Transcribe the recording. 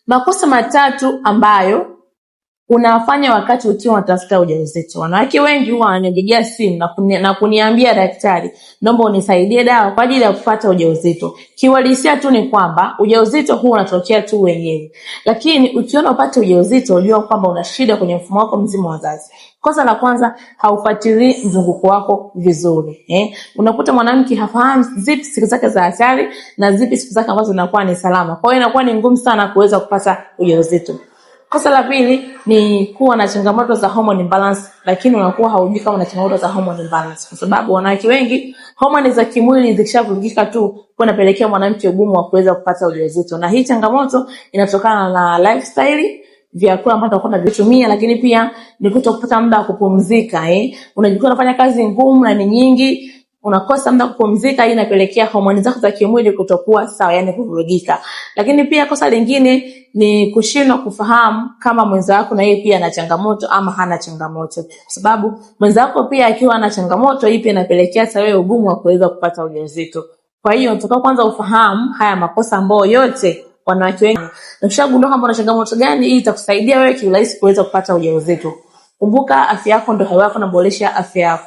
Makosa matatu ambayo unafanya wakati ukiwa unatafuta ujauzito. Wanawake wengi huwa wananipigia simu na kuniambia, daktari, naomba unisaidie dawa kwa ajili ya kupata ujauzito. Kiuhalisia tu ni kwamba ujauzito huu unatokea tu wenyewe, lakini ukiona upate ujauzito, ujua kwamba una shida kwenye mfumo wako mzima wa uzazi. Kosa la kwanza, haufuatilii mzunguko wako vizuri eh? Unakuta mwanamke hafahamu zipi siku zake za hatari na zipi siku zake ambazo zinakuwa ni salama, kwa hiyo inakuwa ni ngumu sana kuweza kupata ujauzito. Kosa la pili ni kuwa na changamoto za hormone imbalance, lakini unakuwa haujui kama una changamoto za hormone imbalance, kwa sababu wanawake wengi homoni za kimwili zikishavurugika tu kunapelekea mwanamke ugumu wa kuweza kupata ujauzito, na hii changamoto inatokana na lifestyle, vyakula ambavyo tunakuwa tunavitumia, lakini pia ni kutokupata muda wa kupumzika eh. Unajikuta unafanya kazi ngumu na ni nyingi, unakosa muda kupumzika. Hii inapelekea homoni zako za kimwili kutokuwa sawa, yani kuvurugika. Lakini pia kosa lingine ni kushindwa kufahamu kama mwenza wako na yeye pia ana changamoto ama hana changamoto, kwa sababu mwenza wako pia akiwa ana changamoto, hii pia inapelekea hata wewe ugumu wa kuweza kupata ujauzito. Kwa hiyo unatakiwa kwanza ufahamu haya makosa ambayo yote wanawake wengi, na ukishagundua kwamba una changamoto gani, hii itakusaidia wewe kiurahisi kuweza kupata ujauzito. Kumbuka, afya yako ndio hewa yako, na boresha afya yako.